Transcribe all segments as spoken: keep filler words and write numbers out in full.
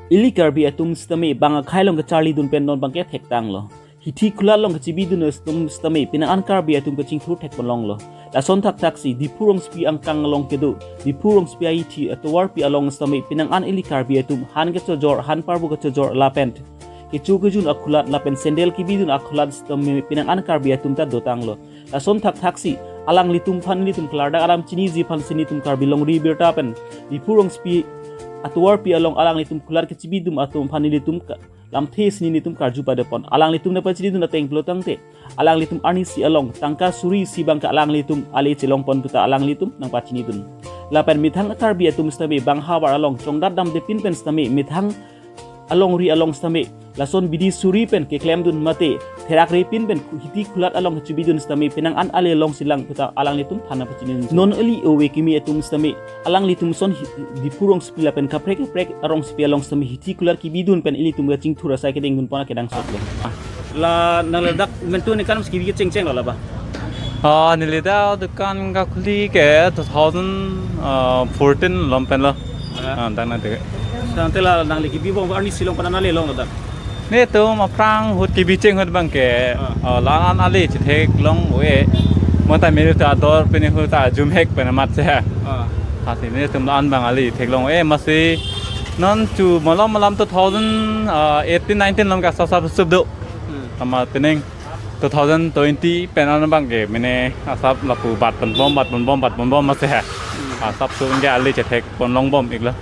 Ili Karbi atum sitame bang akhei along kacharlidun pen non bangke thektanglo. Hithi khulat along kachibidun atum sitame penang an Karbi atum kachingthur thekponlonglo. Lason thakthaksi Diphu rongsopi angkang along kedo, Diphu rongsopi ahithi atovarpi along sitame penang an ili Karbi atum han kachojor, han parbo kachojor lapen kecho kejun akhulat lapen sandal kebidun akhulat sitame penang an Karbi atum ta dotanglo. Lason thakthaksi alanglitum aphan nelitum klardak alam chiniji aphansi nelitum Karbi Longri Abirta pen Diphu rongsopi atovarpi along alanglitum khulat kachibidun atum aphan nelitum ka-, lamthe si nelitum karju padopon. Alanglitum nangpachinidun ateng pulo tangte, alanglitum arnisi along tangka suri isi bangke alanglitum ale chelongpon puta alanglitum nangpachinidun. Lapen methang Karbi atum sitame bang havar along chongdat damdepin pen sitame methang alongri along sitame lason bidi suri pen keklemdun mate therakre pin pen khu-, hithi khulat along kachibidun sitame penang an ale longsilang puta alanglitum aphan nangpachinidun. Non ili ove kimi atum sitame alanglitum ason hi-, Diphu rongsopi lapen kaprek kaprek arongsopi along sitame hithi khulat kebidun pen ilitum kachingthur asai kedengdunpon akenangsotlo. La nang ladak mentu ni kan meski bikin cengceng lo la ba. Ah, neli dak dukan kakhuli ke two thousand fourteen along penlo. Ah. Ah, dak nang dek. Tangte la nangli kebi abang arnisi along pen an ale long ladak. Netum aphrang ahut kebi cheng ahut bangke, Ah. ah, la-an ale chetheklong ove. Mo ta meri ta ador pen ahut ta jumhek pen amat se. Ah. Lasi netum la-an bang ale theklong ove. Masi non chu malom malom two thousand eighteen nineteen along ke asap asap sup do. Hmm. Amat penang two thousand twenty pen an bangke mene asap lapu batponbom, batponbom, batponbom masi ha. Hmm. Asap sup ke ale chethekponlongbom iklo.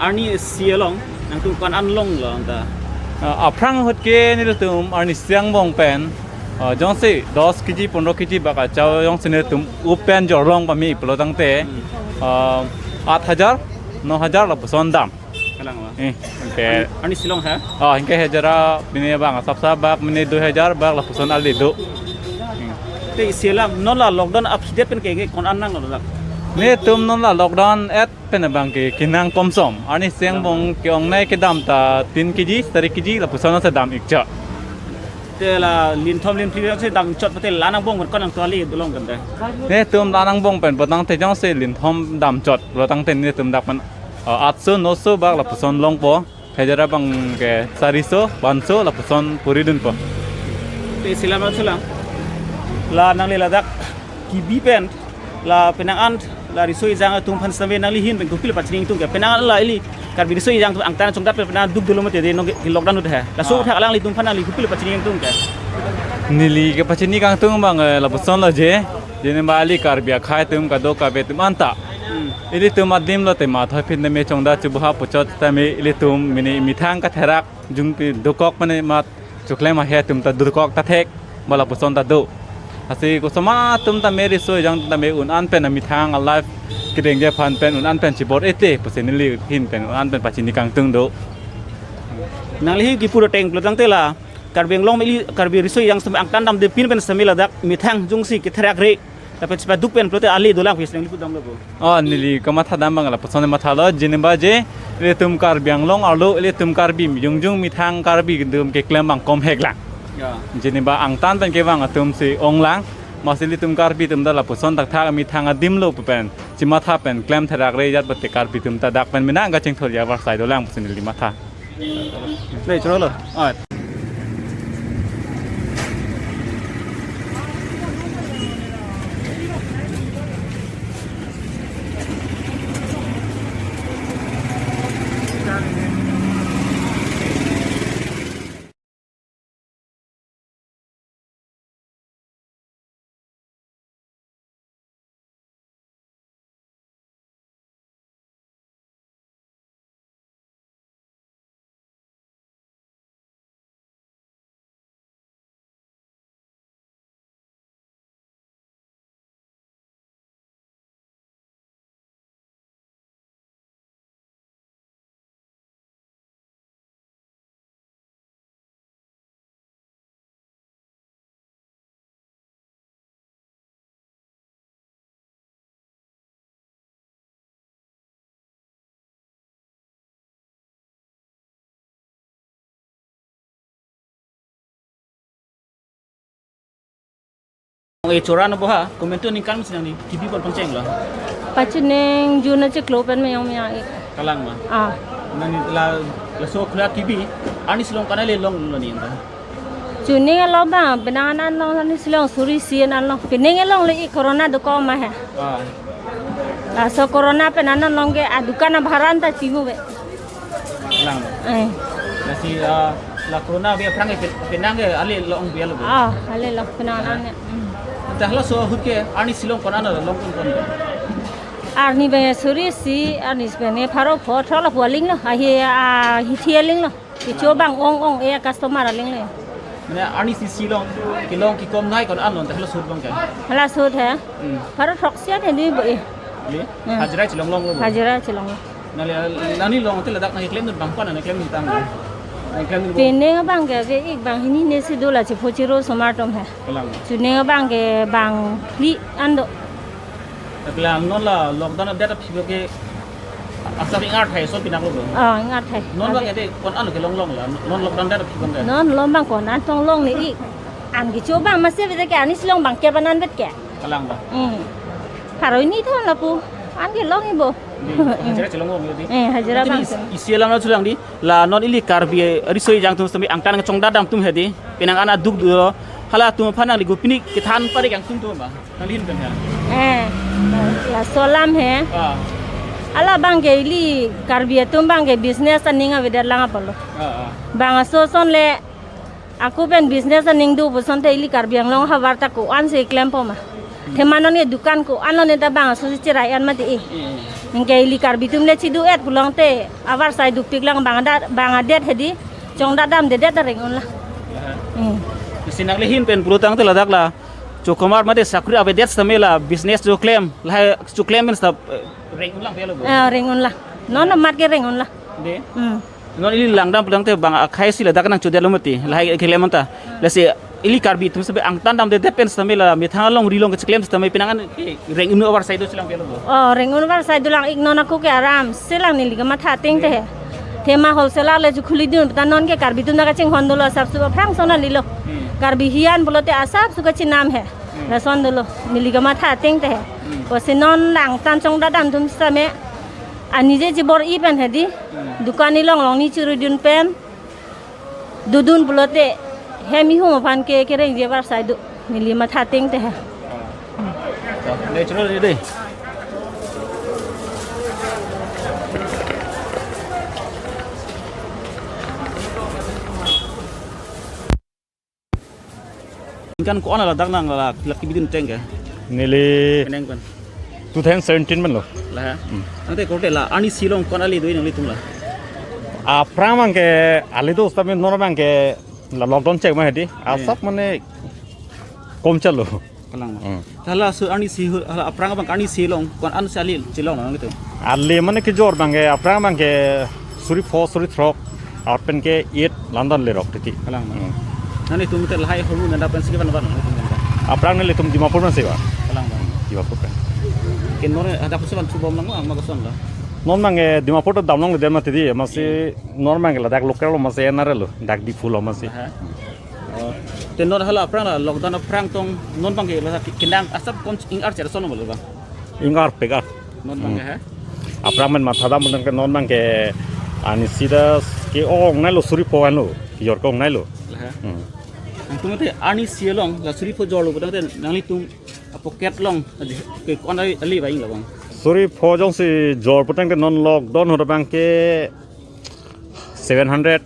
Arnisi along nangtum ko-an an longlo anta? Ah, aphrang ahut ke nelitum arnisi angbong pen, ah, jongsi dos kg, pondro kg bak achaw jongsi nelitum upen jorlong pame pulo tangte, Hmm. ah, aat hajar, no hajar lapuson dam. Kalang ma? Eh, anke. Arnisi along ha? Ah, anke hejara mene bang asap asap bak mene dui hajar bak lapuson ale do. Hmm. Te isi alam non la lockdown aphi det pen ke, ke ko-an an nanglo dak? Netum non la lockdown et pen abangke kenang komsom. Arnisi angbong ke-ongnei kedam ta tin kg, sari kg lapuson ase dam ikcha. Te la linthom linphli se dam chot pute la-an angbong ko-an nangtu ale dolong kan te? Netum la-an angbong pen pulo tangte jongsi linthom dam chot pulo tangte netum dak pen, ah, aatso noso bak lapuson longpo. Hejara bangke sariso, panso lapuson puridunpo. Te isi alam, isi alam. La nangli ladak kebi pen la penang an la riso ejang atum aphan sitame nangli ahin pen kopilo pachini ingtung ke? Penang an la ili Karbi riso ejang atum angtan chongdat pen penang an duk dolo mate de non ke lockdown ahut he. Laso Ah. athak alanglitum aphan nangli kopilo pachini ingtung ke? Neli kepachini kangtung bang, eh, lapuson lo je. Jeneba ili Karbi akhei atum kado Karbi atum anta. Hmm. Ilitum adim lote mathoi phin tame chongdat chubuha puchot tame ilitum mene methang katherak jungpi dokok mane mat chuklem ahe atum ta dokok ta thek ba lapuson ta do. Lasi kosoma atum tame riso ejang tame un-an pen amethang a-life kedengje aphan pen un-an pen chibor-ete pusi neli ahin pen un-an pen pachini kangtung do. Nangli hi kipu ateng pulo tangte la Karbi Anglong ili Karbi riso ejang sitame angtan damdepin pen sitame ladak methang jongsi ketherakre lapen chepaduk pen pulote ale dolang pis nangli pudam lo bo. Oh, neli kamatha dam bang lapuson mathalo, jeneba je ilitum Karbi Anglong arlo ilitum Karbi jongjong methang Karbi atum keklem bang komhek lang. Ya. Jeneba angtan pen kevang atum si onglang, masi ilitum Karbi atum ta lapuson thakthak methang adim lo pu pen chematha pen klem therakre ajat pute Karbi atum ta dak pen mena kachingthur ya varsai dolang pusi neli matha. Dei, choro lo. Oh. Eh, choro non bo ha, komentu ningkan masi nangli kebi pon pangcheng lo. Pachini jun na chiklo pen meyong meyang ik. Kalang ma? Ah. Nangli la Laso khula kibi, arnisi along ko-an le longlo ni anta? Chuning along abang, penang an along arnisi along, suri isi an along. Penang along le ik corona dokok ma he. Ah. Laso corona pen an along ke adukan abhara anta chimu be. Lang. Eh. Lasi, ah, la corona be aphrang ke pe-, penang ke ale longpi lo. Ah, ale long penang an. Hmm. Anta halaso ahut ke arnisi along ko-an longdun ko-an? Arni be suri isi, arni be ne pharo pho thok lapu alinglo. Ahi, ah, hithi alinglo. Kecho abang ong ong e customer alinglo. Mane arnisi isi along, kelong kekom nai ko-an lo, anta halaso ahut abang ke? Halaso ahut he. Hmm. Pharo throksi an hedi bo e. Ye? Hmm. Hajira chelong longlo bo? Hajira chelonglo. Nangli, nangli along te ladak nangklemdun abang ko-an nangklemdun tang? Nangklemdun bo? Penang abang ke, ke ik banghini ne si do la chepho chiro osomar atum he. Kalang. Chuning abang ke bang phli an do. Kalang, non la lockdown adet aphi ke asap ingarthai ason pinaklo bo? Oh, ingarthai. Non abang ke de ko-an lo kelong long la, non lockdown adet aphi abang ke? Non along abang ko-an tong long ne ik. An kecho abang masi be ke arnisi along bang ke banan bet ke. Kalang ba? Hmm. Pharo hini thon lapu. An kelong i bo. Di, hajira chelong longlo di. Eh, hajira. Ante abang is-, isi alam lo chulang di. La non ili Karbi riso ejang atum sitame angtan kachongdat dam atum hedi. Penang an aduk do. Halatum aphan nangli gopini kethan pare kangtung atum ba? Nangli ahin pen he. Eh, laso alam he. Ah. Hala abang ke ili Karbi atum abang ke business aning avedet lang apotlo. Ah, ah. Bang aso ason le ako pen business aning do pu asonte ili Karbi Anglong ahavar ta ko-an si klempo ma. Athema non ke dukan ko-an lo ne ta bang aso si cherai an mati e. Hmm. Anke ili Karbi atum le chidu-et pulote avarsai dukpik lang bang adet, bang adet hedi chongdat damdedet ta reng unlang. Aha. Hmm. Lasi nangli ahin pen pulo tangte ladak la chokomar mate sakuri avedet sitame la business choklem, lahai choklem pen sita, eh, reng unlang pelo bo? Eh, reng unlang. Non amat ke reng unlang. De? Hmm. Non ili langdam pulo tangte bang akhei si ladak nangchodetlo mati, lahai kelem anta. Lasi ili Karbi atum sitame angtan damdedet pen sitame la methang alongri along kecheklem sitame penang an ke reng un avarsai do chelang pelo bo? Oh, reng un avarsai dolang ik, non ako ke aram selang neli kamatha ateng te he. Athema wholesaler le chu khulidun ta non ke Karbi atum ta kachinghon dolo asap su aphrang ason kalilo. Hmm. Karbi hian pulote asap su kachinam he. Hmm. Lason dolo neli kamatha ateng te he. Hmm. Pusi non la angtan chongdat dam atum sitame anije chibor-i pen hedi. Hmm. Dukan along along ni churudun pen dodun pulote hem ihum aphan ke kerengji avarsai do, neli matha ateng te he. Ah. So, dei, chalo dei, dei. Ningkan ko-an ladak nang la, la kebidun ateng ke? Neli penang pen. Two thousand seventeen pen lo. La ha? Hmm. Ante korte la arnisi along ko-an ale do nanglitum la? Aphrang abang ke ale do sitame non abang ke la lockdown chek ma hedi. Hmm. Asap mane kom chalo. Kalang ma. Hmm. Halaso arnisi hu-, hala aphrang abang arnisi along ko-an si ale chelong nanglitum? Ale mane kejor abang ke aphrang abang ke suri pho suri throk, ahut pen ke eight la-an dan lerok titi. Kalang ma. Hmm. Nanglitum te lahai ahormu nanda pen si kevan van nanglitum nanda? Aphrang nelitum Dimapur pen si va. Kalang ma. Dimapur pen. Ke non hadak pusi van subom lang ma, ma koson la? Non abang ke Dimapur ta damlongledet mati di, masi non abang ke ladak local lo masi N R L lo, dak Diphu lo masi. Aha. Oh. Te non hala aphrang la lockdown aphrang tong non abang ke la ke-, kenang asap ko-an ingarcher ason lo ba? Ingarpek ar. Non abang ke ha? Hmm. Aphrang pen matha dam abang ke non abang ke arnisi ta ke-ong nai lo suri pho an lo. Kejor ke-ong nai lo. La ha? Hmm. Nangtum te arnisi along la suri pho jorlo pu tangte nanglitum a-pocket along aje ke ko-an ale, ale ba ing la bang? Suri pho jongsi jor pu tangte non lockdown ahut abang ke seven hundred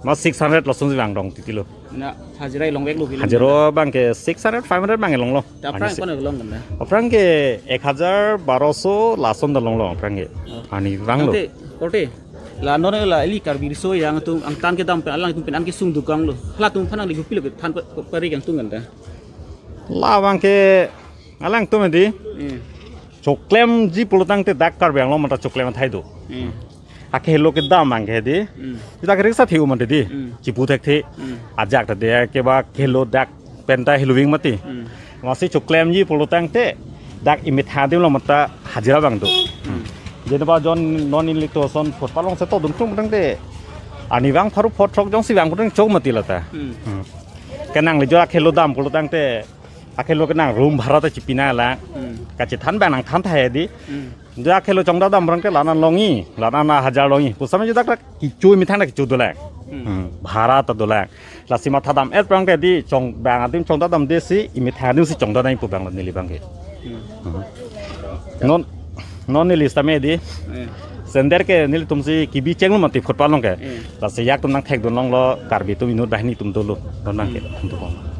ma six hundred lason si vangdun titi lo. Na hajira longvek lo kilo. Hajira abang ke six hundred, five hundred abang longlo. Ta aphrang arnisi ko-an long kan? Aphrang ke ek hajar baroso lason ta longlo aphrang ke. Oh. Arni vanglo. Ante, korte, la non la ili Karbi riso ejang atum angtan kedam pen alangtum pen an kesung dukang lo. Halatum aphan nangli kopilo kethan pa-, pa-, pare kangtung kan ta? La abang ke alangtum di. Hmm. Choklemji pulo tangte dak Karbi Anglong mata choklem athai do. Hmm. Akehelo kedam abang ke di. Hmm. Dak rickshaw thiu mati di. Hmm. Chipu thekthe. Hmm. Ajak ta de ke ba kehelo dak pen ta heloving mati. Hmm. Masi choklemji pulo tangte dak imetha adim lo mata hajira vangdun. Hmm. Jeneba jon non nelitum ason footpath along si todun tum tangte arni vang pharo pho throk jongsi vang pu tang chok mati lata. Hmm. Hmm. Ke nangli jo akehelo dam pulo tangte Akhelo ke nang room bhara ta chipina lang. Hmm. Kachethan bang nangthan tha hedi. Hmm. Ja akhelo chongdam abang ke la-an longji, la-an hajar longji. Pusitame judak ta kecho imethang ta kecho dolang. Hmm. Hmm. Bhara ta dolang. Lasi mathadam-et abang ke di chong bang adim chongdamdamde si imethang adim si chongdam nangji pu abang lo neli abang ke. Hmm. Hmm. Non non neli sitame di. Eh. Sender ke nelitum si kebi chenglo mati footpath along ke. Eh. Lasi ajat atum nangthekdun longlo Karbi atum inut banghini atum dolo. Non abang ke. Hmm. Atum.